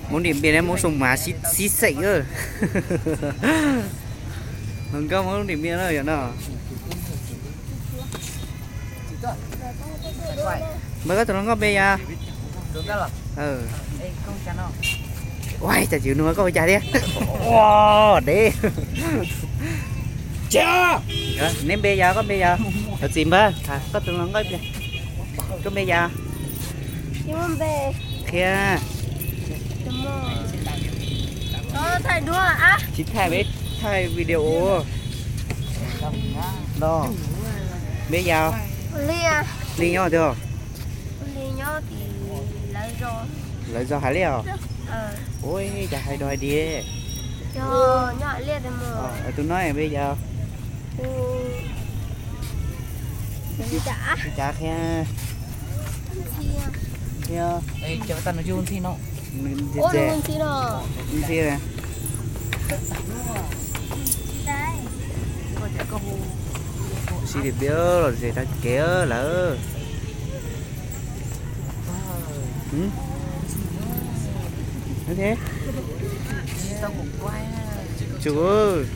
Hmoob Điện Biên, Hmoob Sông Mã xib xeem. Hluas nkauj Hmoob Điện Biên no yom no. Npawg, koj tus hluas nkauj npe yog? Ua cas yuav nug koj ua cas thiab? Ua deb. Neb npe yog, koj npe yog? Thov txim npawg, koj tus hluas nkauj, koj npe yog? Qhia. Tsis thaij, peb thaij video. Los, npe yog? Hli nyob twg? Lawv zos hais li os. Ua cas hais rau hais tias. Tus no npe yog? Cas qhia. Ntxhi no. Sib tim biab los ze tag kev lawm. Tsuas.